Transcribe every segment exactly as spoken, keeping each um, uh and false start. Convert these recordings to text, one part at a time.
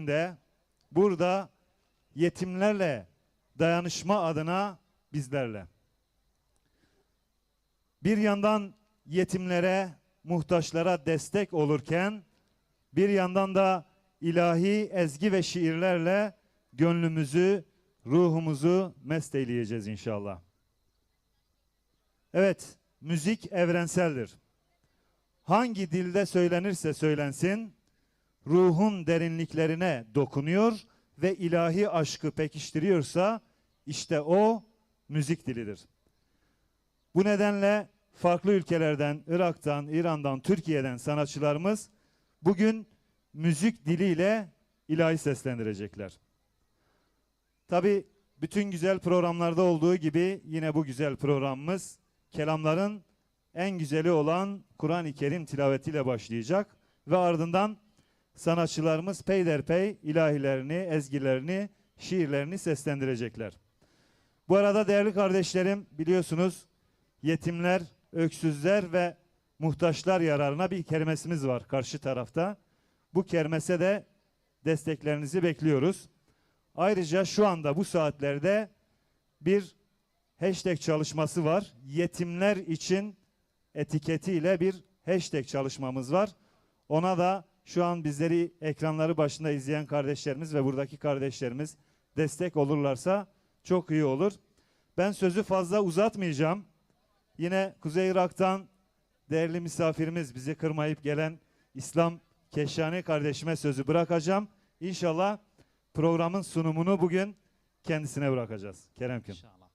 de burada yetimlerle dayanışma adına bizlerle. Bir yandan yetimlere, muhtaçlara destek olurken, bir yandan da ilahi ezgi ve şiirlerle gönlümüzü, ruhumuzu mest eyleyeceğiz inşallah. Evet, müzik evrenseldir. Hangi dilde söylenirse söylensin, ruhun derinliklerine dokunuyor ve ilahi aşkı pekiştiriyorsa, işte o müzik dilidir. Bu nedenle farklı ülkelerden, Irak'tan, İran'dan, Türkiye'den sanatçılarımız bugün müzik diliyle ilahi seslendirecekler. Tabi bütün güzel programlarda olduğu gibi yine bu güzel programımız kelamların en güzeli olan Kur'an-ı Kerim tilavetiyle başlayacak ve ardından sanatçılarımız peyderpey ilahilerini, ezgilerini, şiirlerini seslendirecekler. Bu arada değerli kardeşlerim, biliyorsunuz yetimler, öksüzler ve muhtaçlar yararına bir kermesimiz var karşı tarafta. Bu kermese de desteklerinizi bekliyoruz. Ayrıca şu anda bu saatlerde bir hashtag çalışması var. Yetimler için etiketiyle bir hashtag çalışmamız var. Ona da şu an bizleri ekranları başında izleyen kardeşlerimiz ve buradaki kardeşlerimiz destek olurlarsa çok iyi olur. Ben sözü fazla uzatmayacağım. Yine Kuzey Irak'tan değerli misafirimiz, bizi kırmayıp gelen İslam Keşani kardeşime sözü bırakacağım. İnşallah programın sunumunu bugün kendisine bırakacağız. Kerem Kün. İnşallah.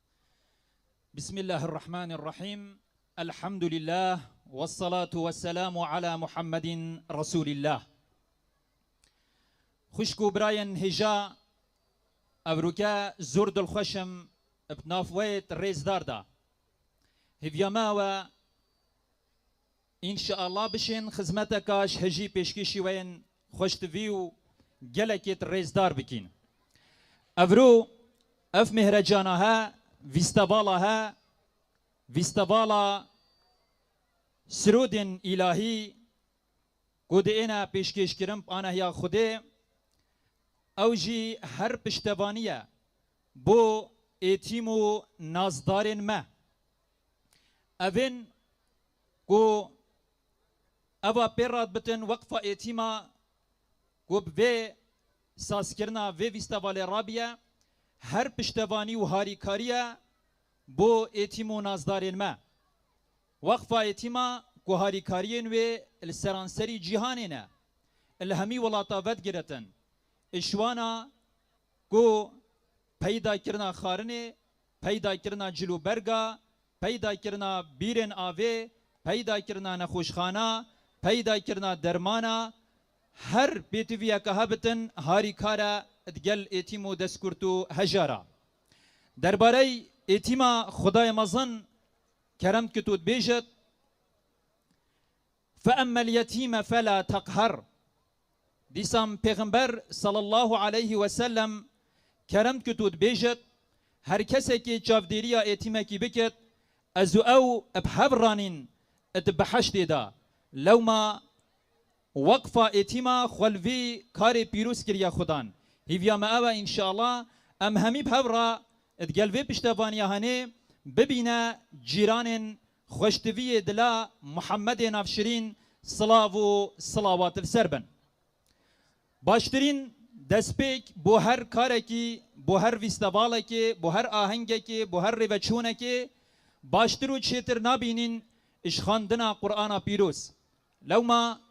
Bismillahirrahmanirrahim. Elhamdülillah. Vessalatu vesselamu ala Muhammedin Resulillah. Xwişk û birayên hêja, evroke zor dilxweş im bi nav we yê rêzdar de. Hêviya me ew e, înşeallah bişên xizmeteka ji hejî pêşkêşî we yên xweştivî û gelekê rêzdar bikîn. Evro ev mêhrecana he, vîstevala he, vîstevala sirodên îlahî ku diêne pêşkêşkirin bi anehiya Xwedê, ew jî her piştevanî ye bo êtîm û nazdarên me. Evên ku eva pê radibitin, Weqfa Êtîma ku bi vê sazkirina vê vîstevalê rabiye, her piştevanî û harîkarî ye bo êtîm û nazdarên me. Weqfa Êtîma ku harîkariyên wê li seranserî cîhanê ne, li hemî welata vedigiritin, ji wana ku peydakirina xwarinê, peydakirina cil û berga, peydakirina bîrên avê, peydakirina nexweşxana, peydakirina dermana, her pêtiviyeke hebitin harîkar e digel êtîm û destkurt û hejara. Derbarey êtîma Xwedayê mezin kerem dikit û dibêjit, "Fe emmel yetîme fe la teqher." Dîsan Pêxember sallallahu aleyhi ve sellem kerem dikit û dibêjit, her kesekî çavdêriya êtîmekî bikit, ez û ew bi hev ranîn di biheştê de. Lewma Weqfa Êtîma xwe li vî karê pîroz kiriye Xudan. Hîviya me ew e, înşeallah, em hemî bi hev re digel vê piştevaniya henê bibîne cîranên xweştiviyê dila Muhammedê navşirîn, silav û silawat li ser bin. Baştirîn destpêk bo her karekî, bo her vîstevalekê, bo her ahengekê, bo her rêveçûnekê baştir û çêtir nabînîn ji xwendina Qur'ana Pîroz. Lewma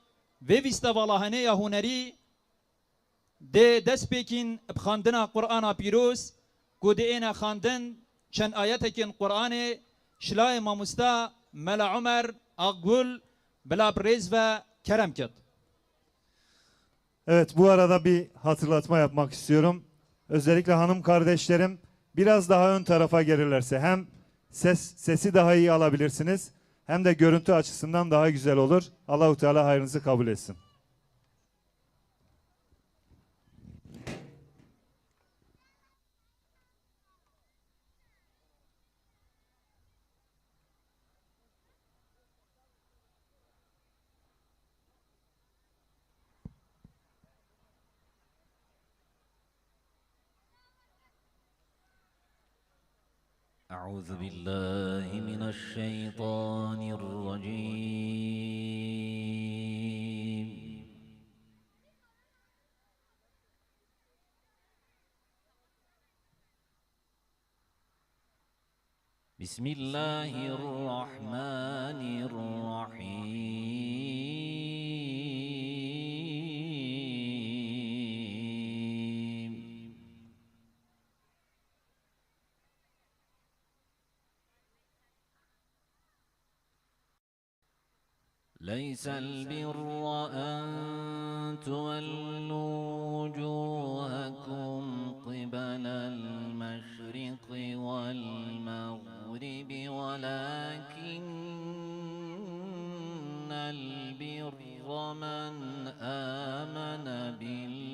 vê vîstevala henê ya hunerî dê dest pêkîn bi xwendina Qur'ana Pîroz ku diêne xwendin, çend ayetekên Qur'anê şilayê mamosta Mela Omer Akgul bila bi rêz ve kerem kit. Evet, bu arada bir hatırlatma yapmak istiyorum. Özellikle hanım kardeşlerim biraz daha ön tarafa gelirlerse hem ses, sesi daha iyi alabilirsiniz hem de görüntü açısından daha güzel olur. Allahu Teala hayrınızı kabul etsin. أعوذ بالله من الشيطان الرجيم. بسم الله الرحمن الرحيم. ليس البر أن تولوا وجوهكم قبل المشرق والمغرب، ولكن البر من آمن بالله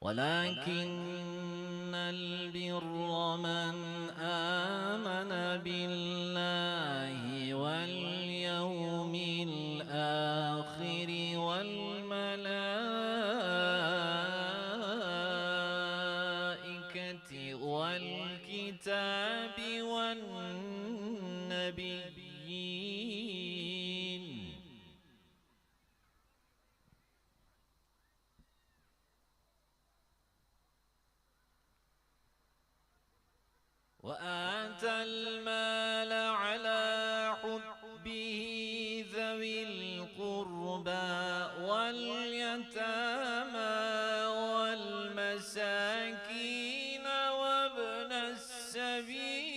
ولكن البر من آمن بالله واليوم الآخر والملائكة والكتاب والنبيين. وآتى المال على حبه ذوي القربى واليتامى والمساكين وابن السبيل.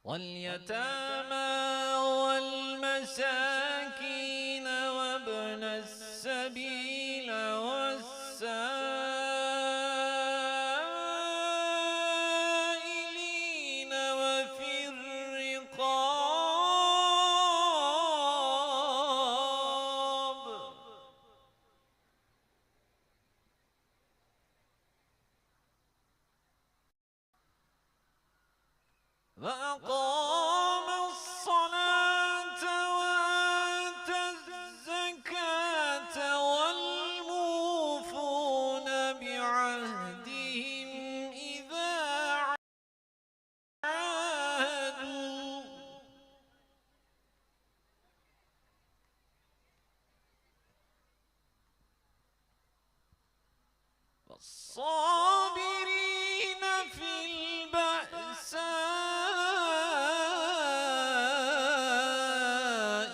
واليتامى والمساكين وابن السبيل والسائلين وفي الرقاب. وأقام الصلاة وآتى الزكاة والموفون بعهدهم إذا عاهدوا والصابرين في البأساء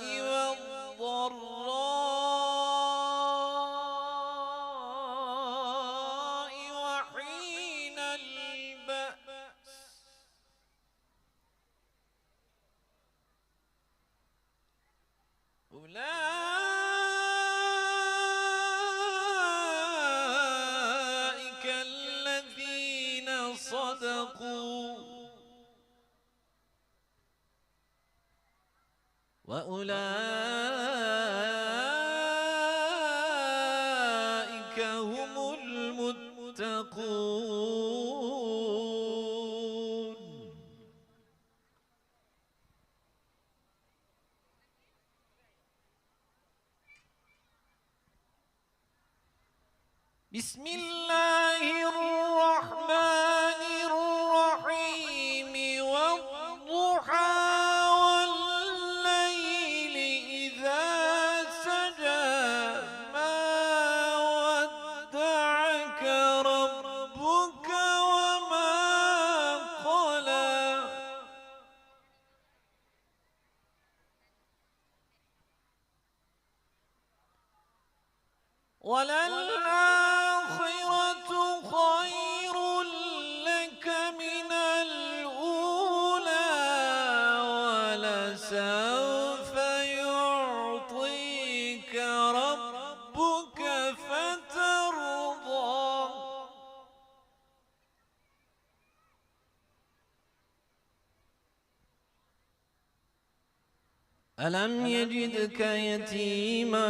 والضراء وحين البأس. أولئك الذين صدقوا وأولئك هم المتقون. بسم الله الرحمن الرحيم. والضحى والليل إذا سجى. ما ودعك ربك وما قلى. وللآخرة خير لك من الأولى. ولسوف يعطيك ربك فترضى. ألم يجدك يتيما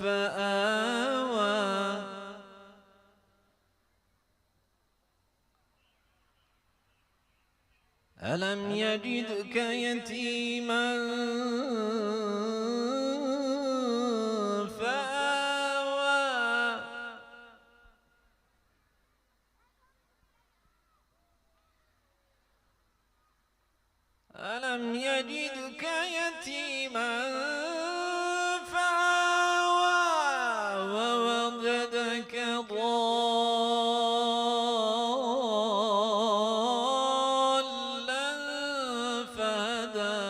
فآوى. ألم يجدك يتيما فآوى. ألم يجدك يتيما فآوى ووجدك ضالا فهدى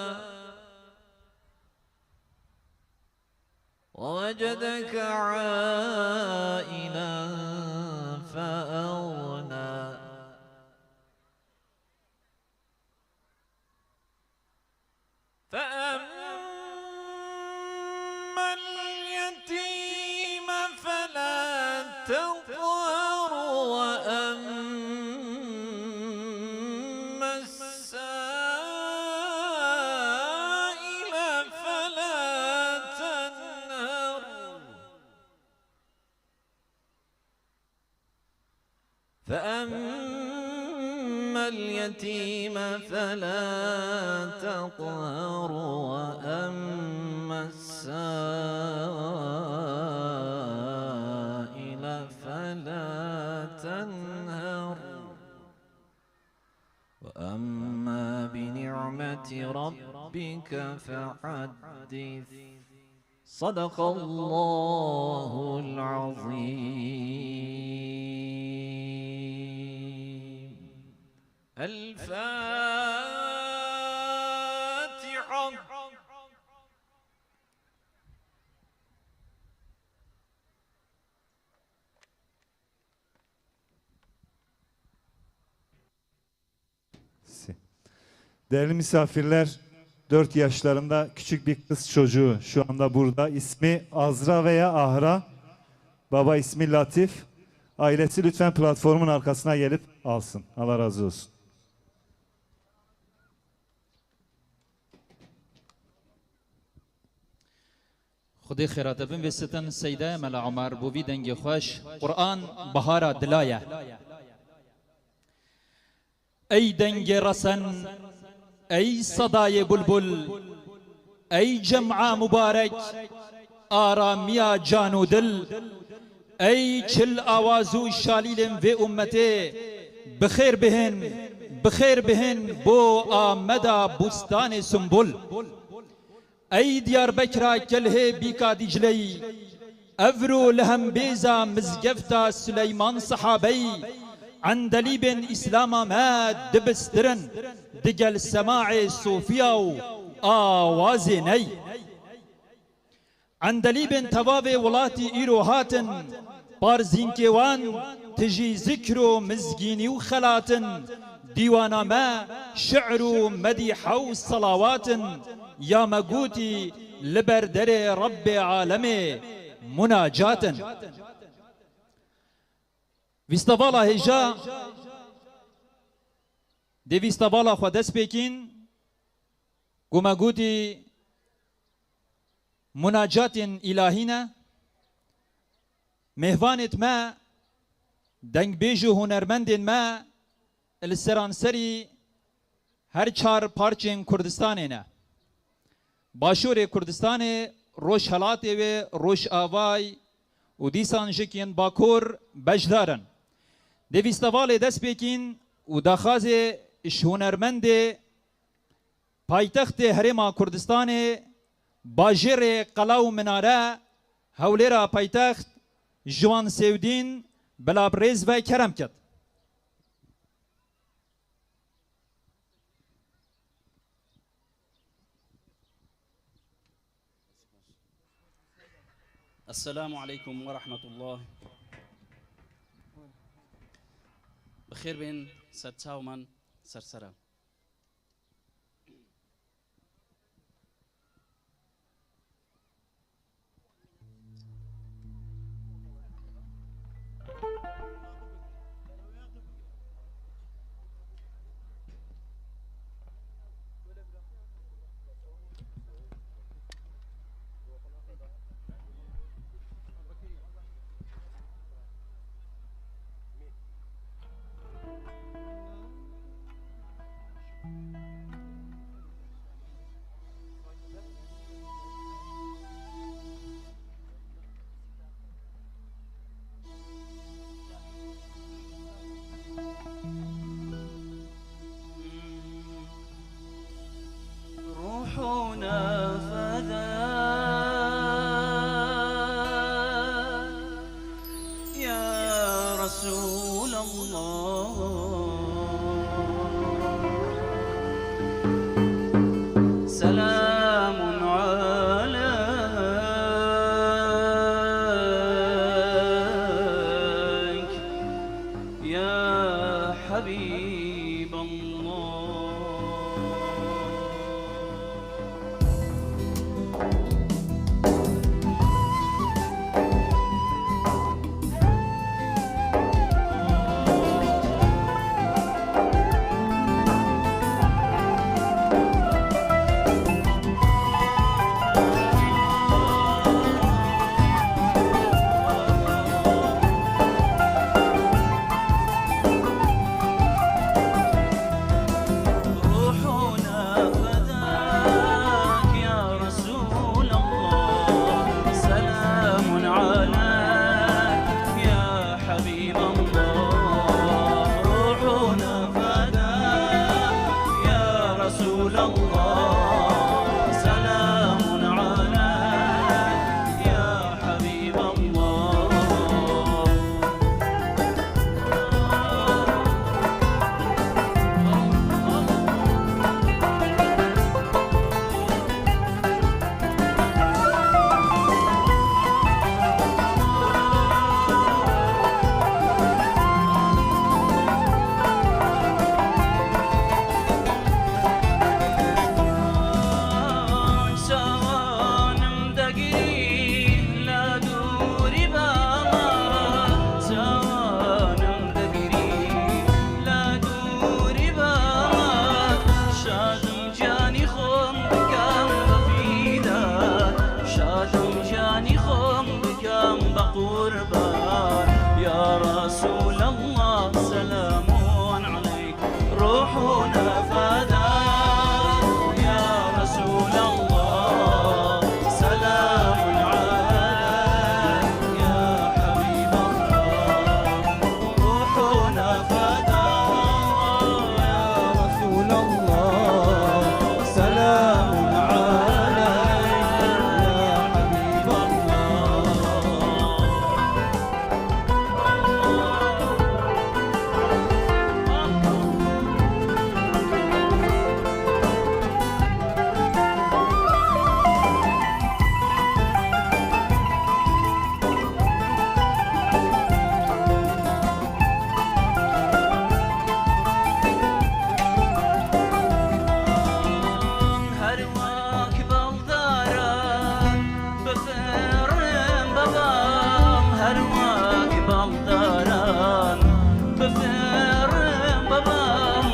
ووجدك عائلا فأغنى. فأما اليتيم فلا تقهر وأما السائل فلا تنهر. فأما اليتيم فلا تقهر وأما السائل فلا تنهر. وأما بنعمة ربك فحدث. صدق الله العظيم. الفاتحة. Değerli misafirler, dört yaşlarında küçük bir kız çocuğu şu anda burada. İsmi Azra veya Ahra. Baba ismi Latif. Ailesi lütfen platformun arkasına gelip alsın. Allah razı olsun. Xwedê xêra te bin vê sitin Seyde Mela Omer bo vî dengê xweş. Quran bahara dila ye. Ey dengê resen, ey sedayê bulbul, ey cem'a mubarek, aramiya can û dil, ey çil awaz û şalîlên vê ummetê, bi xêr bihên, bi xêr bihên bo Ameda bûstanê sumbul. Ey Diyarbekira kelhê bîka Dîcleyî, evro li hembêza mizgefta Suleyman Sehabeyî, endelîbên Îslama me dibistirin digel semaê sofiya û awazê ney. Endelîbên tevavê welatî îro hatin, parzînkê wan tijî zikr û mizgînî û xelat in, dîwana me şi'r û medîhe û selawat in, ya me gotî li ber derê Rebbê alemê munacat in. Vîstevala hêja dê vîstevala xwe dest pê kîn, ku me gotî munacatên îlahî ne, mêvanêt me, dengbêj û hunermendên me li seranserî her çar parçên Kurdistanê ne. Başûrê Kurdistanê, Rojhelatê wê, Rojavayî û dîsan jikên Bakur beşdar in. Dê vîstevalê dest pê kîn û daxwazê ji hunermendê paytextê Herêma Kurdistanê, bajêrê Qela û Minare, Hewlêra paytext, Ciwan Sêwdîn, bila bi rêz ve kerem ket. Esselamu aleykum ve rahmetullah. Bi xêr bên, serçaw man, sersera. سلام عليك يا حبيب الله. روحنا فداك يا رسول الله، سلام عليك يا حبيب الله. روحنا فداك يا رسول الله، سلام عليك يا حبيب الله. Çawanım degirî la dûrî bama, çawanım degirî la dûrî bama. Şadim canî xom bikam befîda, şadim canî xom bikam bequrban. Ya Resûlallah, selamun aleyk. روحنا فداك يا رسول الله، سلام عليك يا حبيب الله. روحنا فداك يا رسول الله، سلام عليك يا حبيب الله. Her wek baldaran bifêrim babam, her wek baldaran bifêrim babam.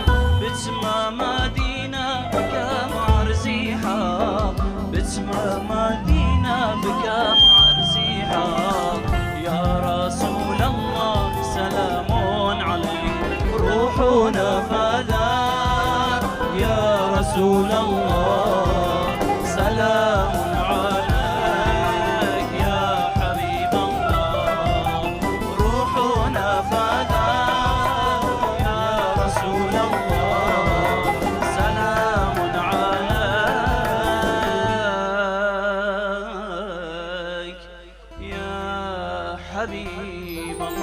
Biçima Medîne bikem erzî haq, biçima Medîne bikem erzî haq. Ya Resûlallah, selamun aleyk. روحنا فداك يا رسول الله، سلام عليك يا حبيب الله. روحنا فداك يا رسول الله، سلام عليك يا حبيب الله.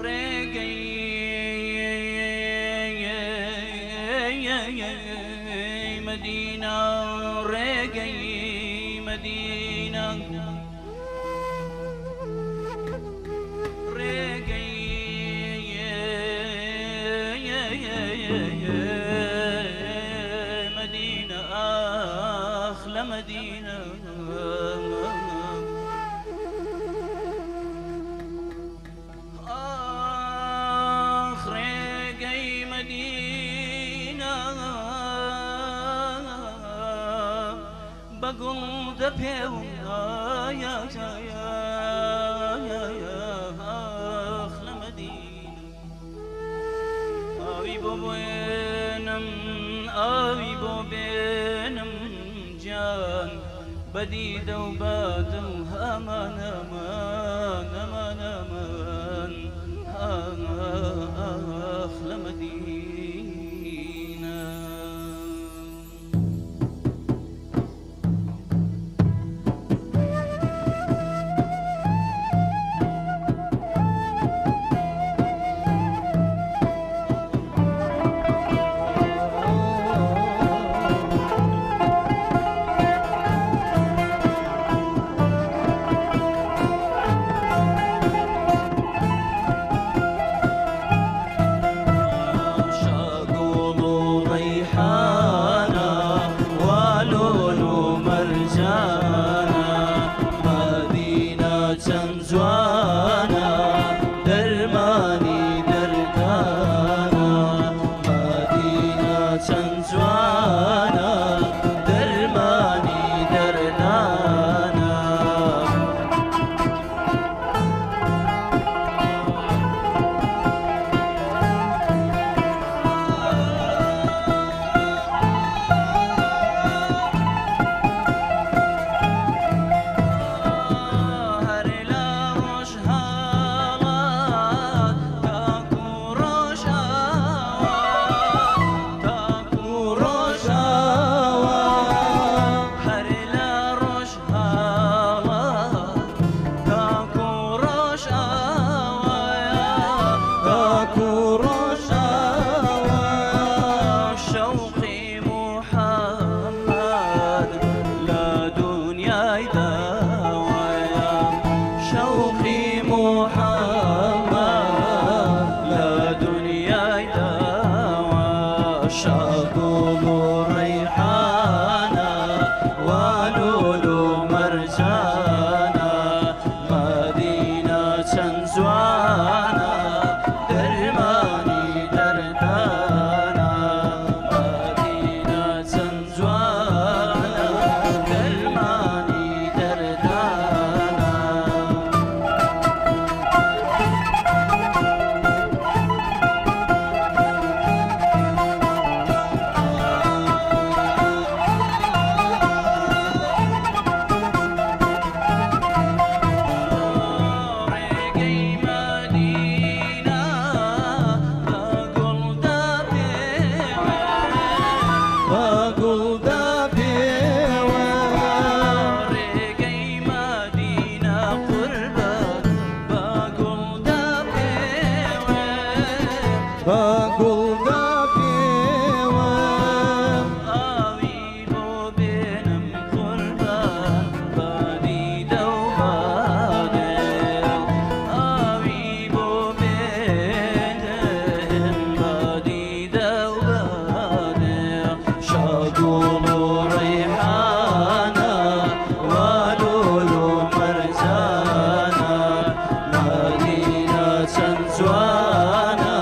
Rêgey Medîne, rêgey Medîne, rêgey Medîne, ax le Medîne. Pêwim, ay, ay, ay, ay, ay, ax li Medîne. Avî bo bênim, avî bo bênim can, bedîde û bade û heman, heman, heman, heman, ax li Medîne. Şagul û reyhana, wa lûl û mercana, Medîna çend ciwana, dermanî derdana, Medîna çend ciwana, dermanî derdana. Hala, ta ku rojava ya, ta ku rojava ya, şewqî Muhammed la dinyay dawa ya, şewqî Muhammed la dinyay dawa. Şagul û reyhana, wa lûl û mercana, Medîna çend ciwana, dermanî derdana, Medîna çend ciwana, dermanî derdana. Ba gul da pêwim. Avî bo bênim qurban, ba dîde û ba dil. Avî bo bênim, ba dîde û ba dil. Şagul û reyhana, wa lûl û mercana, Medîna çend ciwana,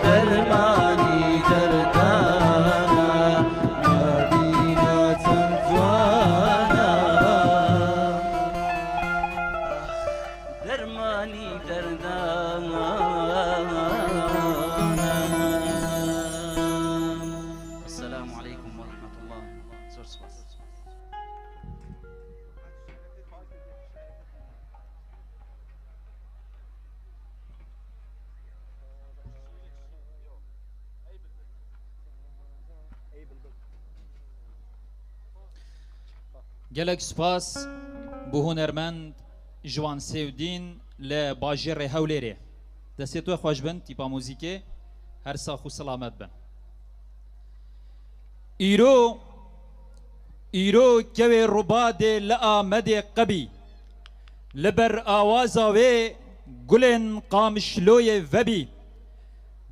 dermanî derdana, Medîna çend ciwana, dermanî derdana. Esselamu aleykum ve rahmetullah. Zor spas. Gelek spas bo hunermend Ciwan Sêwdîn li bajêrê Hewlêrê. Destê we xweş bin, tîpa muzîkê. Her sax û selamet bin. Îro, îro kewê rubadê li Amedê qebî. Li ber awaza wê gulên Qamişloyê vebî.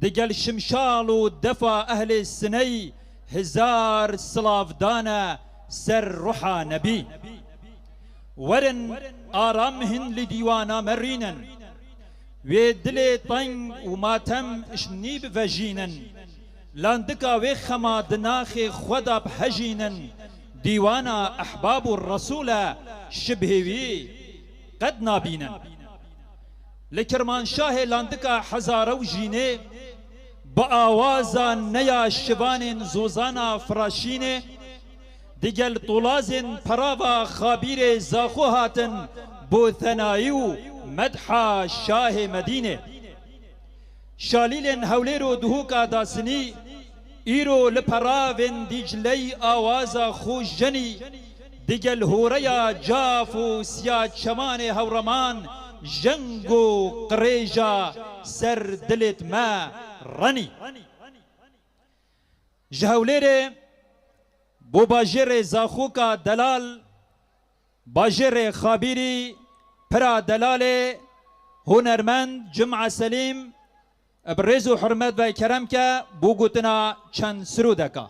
Digel şimşal û defa ehlê siney hizar silav dane ser ruha Nebî. Werin aram hin li dîwana me rînin. Wê dilê teng û matem ji nî bivejînin. Landika wê xema di naxê xwe de bihejînin. Dîwana Ehbab û Resûl e şibhê wî qet nabînin. Li Kirmanşahê landika Hezare û Jînê bi awaza neya şivanên zozana Firaşînê digel tolazên perava Xabîrê Zaxo hatin bo thenayî û medha Şahê Medînê. Şalîlên Hewlêr û Duhûka Dasinî îro li peravên Dîcleyî awaza xwe jenî digel horeya caf û siya çemanê Hewreman jeng û qirêja ser dilêt me renî. Ji Hewlêrê bo bajêrê Zaxoka delal, bajêrê Xabîrî pira delalê hunermend Cuma Selîm bi rêz û hurmet ve kerem ke bo gotina çend sirûdeka.